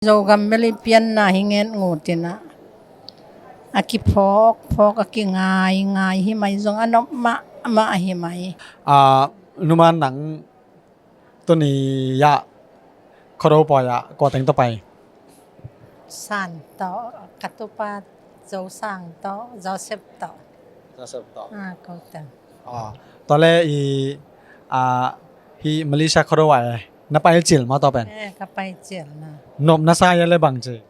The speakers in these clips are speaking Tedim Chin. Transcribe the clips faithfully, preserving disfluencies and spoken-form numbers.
Zogam bel i pianna hi nget ngut in ah, a kiphawk phawk, a kingai ngai hi mai, zong a nop mahmah hi mai. A, numan nang tuni ah Khuado pawi ah kua teng tawh pai? San tawh, ka tupa Zo Sang tawh, Joseph tawh. Joseph tawh. Ah, ko teng. Ah, tua le i, ah, hi Malaysia Khuado ah e, na pai cil maw tua pen? Eh, ka pai cil na. Nop na sa hia le bang ci?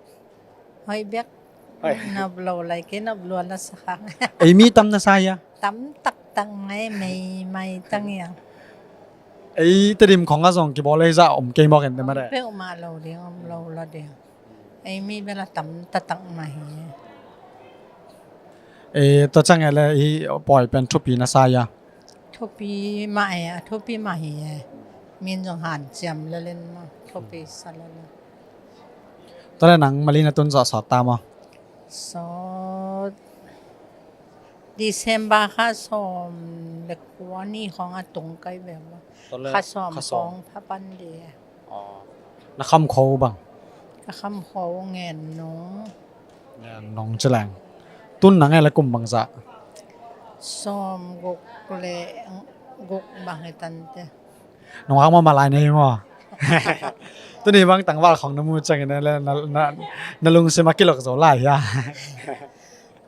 Hoih bek. Hoih. Nop lo lai kei, nop lua na sa khang. Ei mi tam na sa hia? Tam taktak ngai, mei mai tang ia. Ei Tedim khong ah zong kibawl ei zah om kei mawk en te mah de. Peuhmah lo ding, om lo lo ding. Ei mi bel a tam taktak mah hi. Ei, tua ciang e le i pawi pen thupi na sa ia? Thupi mah e, a thupi mah hi e. Min zong hanciam lelen mah, thupi sa lelen. Tua le nang Mali na tun zawh sawt ta maw? Sawt. December kha sawm le kua ni khong a tung kai ve maw. Tua le kha sawm, kha sawm khong pha pan di e. Aw. Na kham khuo bang? Ka kham khuo Ngen Nung. Ngen Nung ci leng. Tun nang e le kum bangzah? Sawm guk le guk bang hi tante. Nungak maw, malai na hi maw? Tuni bang tangval khong na mu ciangin na, na, na, na lungsim a kilok zo lai hia?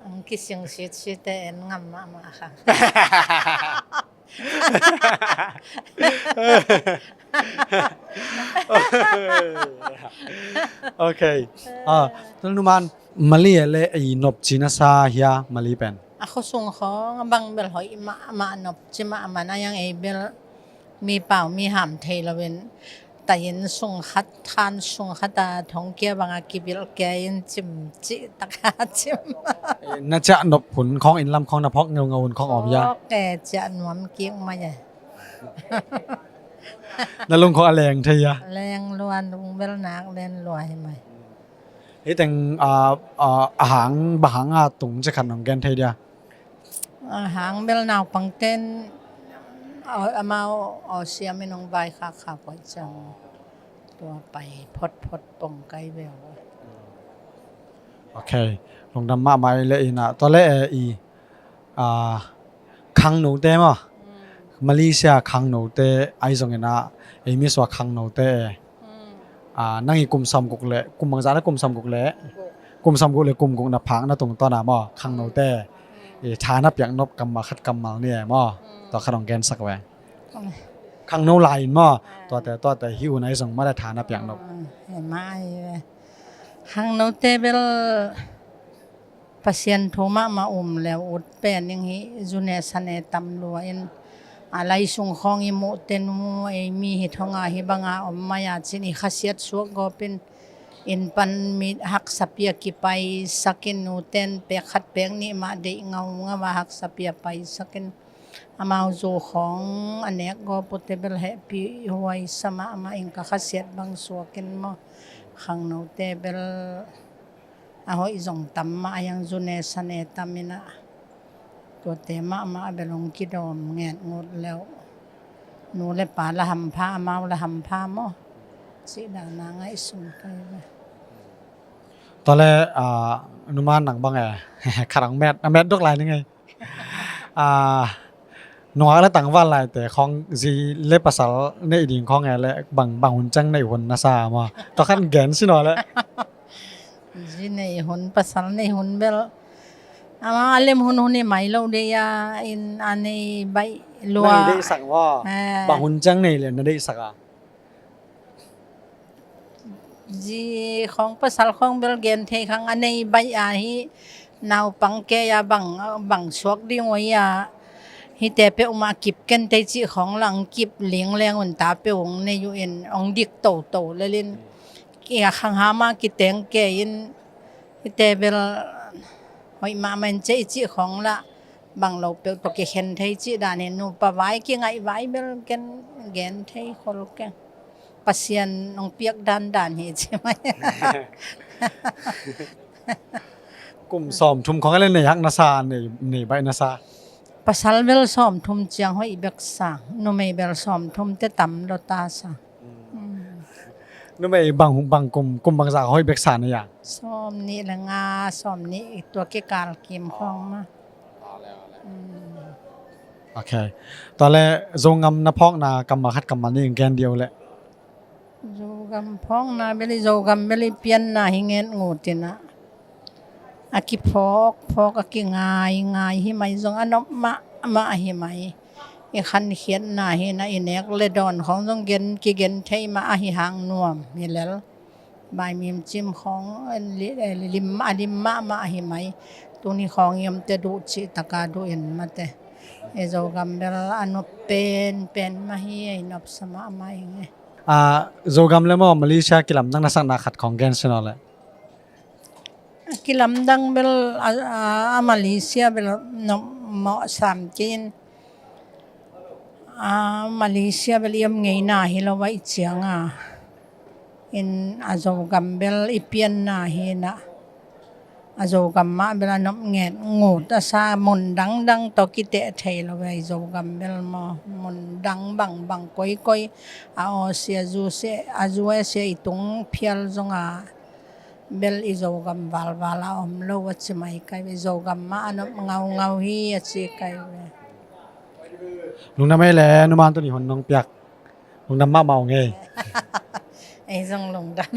Ang kising sitsit te en ngam mahmah kha. Ok. Ah, tua numan Mali e le i nop ci na sa hia, Mali pen? A khuasung khong a bang bel hoih mahmah, nop ci mahmah na, a yang ei bel mi pau mi ham thei loin, tayin sung khat, than sung khat a thong kia bang a kibil kia in cim cih taka cim. Na ciah nop hun khong, inn lam khong na phawk ngeungeu hun khong om hia? Phawk e, ciah nuam kik mai e. Na lung khong a leng thei hia? Leng lua, lung bel nak len lua hi mai. Hih teng, ah, ah, a hang, bang hang a tung ci khat nong gen thei dia? A hang bel naupang ten, a, amau awsiam in hong vaikhak khak uh ciang, tua pai photphot pong kai ve uh. Ok. Lungdam mahmah i le in ah, tua le, eh, i, ah, khangnote maw? Mm. Malaysia khangnote ahi zongin ah, ei mi sua khangnote, eh, mm, ah, nang i kum sawmguk le, kum bangzah na kum sawmguk le? Guk. Kum sawmguk le kum guk na phak na tungtawn ah maw, khangnote, mm, i tha na piak nop kammal khat kammal nih e maw? Mm. Tua khat hong gensak ve. Mm. Khangno lai in maw? Ah. Tuate, tuate hih un ahi zong maw le tha na piak nop? Ah, hi mah ahi ve. Khangnote bel Pasian thu mahmah um le ut pen ing hi, zu ne sa ne tam lua in, a lai sung khawng i muh ten mu, ei mi hi thong a hi bang a om mai a cin i khasiat suak gawp in, inn pan mi haksa pi a kipaisak in, nu ten pek khat pek nih mah deih ngaungau a haksa pi a paisak in, amau zu khawng a nek gawp uh te bel hehpih huai sa mahmah ing, ka khasiat bang suak in maw, khangnote bel a hoih zong tam mah a, a yang zu ne sa ne tam in ah, tuate mahmah a bel hong kidawm nget ngut le uh, nu le pa la hampha, amau la hampha maw, cih dan a ngaihsun kai ve. Tua le, ah, numan nang bang e, khat hong met, a met dok lai ning e. Ah, nungak le tangval laite khawng zi le pasal neih ding khawng e le bang, bang hun ciang neih hun na sa maw? Tua khat gen sin aw le. Zi neih hun, pasal neih hun bel, amau a lem hun hun i mai lo dei a, in a nei baih lua. Nang i deihsak maw? Eh. Bang hun ciang nei le na deihsak a? Zi khawng, pasal khawng bel gen thei khang, a nei baih a hi, naupang kei a bang, bang suak ding uh a, hite peuhmah kip ken tei cih khawng la hong kip ling leng un ta peuh hong nei uh in, hong dik toto lel in, kia khang ham a kiteng kei in, hite bel hoih mahmah in cei cih khawng la bang lo peuh tawh kikhen thei cih dan hi, nupa vai kingaih vai bel ken gen thei khol keng. Pasian hong piak dandan hi ci mai. Kum sawmthum khawng a le nei hak na sa, nei, nei baih na sa? Pasal bel sawmthum ciang hoih bek sa, numei bel sawmthum te tam lo ta sa. Mm. Numei bang, bang kum, kum bangzah hoih bek sa na hi a? Sawm nih le nga, sawm nih tua kikal kim khawng mah. Ok. Tua le Zogam na phawkna kammal khat kammal nih gen dih o leh. Zogam phawkna bel i Zogam bel i pianna hi nget ngut in ah. A kiphawk phawk, a kingai ngai hi mai zong a nop mahmah ahi mai. I khankhiatna hi in ah, i nek le dawn khawng zong gen kigen thei mah ahi hang nuam hi lel. Baimim cim khawng li-, eh, lim, a lim mahmah ahi mai. Tuni khawng i omte duh cih taka duh in mate. I Zogam bel a nop pen pen mah hi, a i nopsa mahmah ing e. A, Zogam le maw Malaysia kilamdang na sakna khat khawng gen sin o leh. Kilamdang bel a, a, a Malaysia bel nop mawh sam kei in. A, Malaysia bel i om ngeina hi lo a i ciang a. In a Zogam bel i pianna hi in ah. A Zogam mah bel a nop nget ngut a sa, mun dangdang tawh kiteh thei lo a i Zogam bel maw. Mun dang bangbang koikoi a Aussie, a U S A, a U S A i tung phial zong a bel i Zogam valval a om lo a ci mai kai ve. I Zogam mah a nop ngaungau hi a ci kai ve. Lungdam ei le, numan tuni hun nong piak. Lungdam mahmah ung ei. Ei zong lungdam.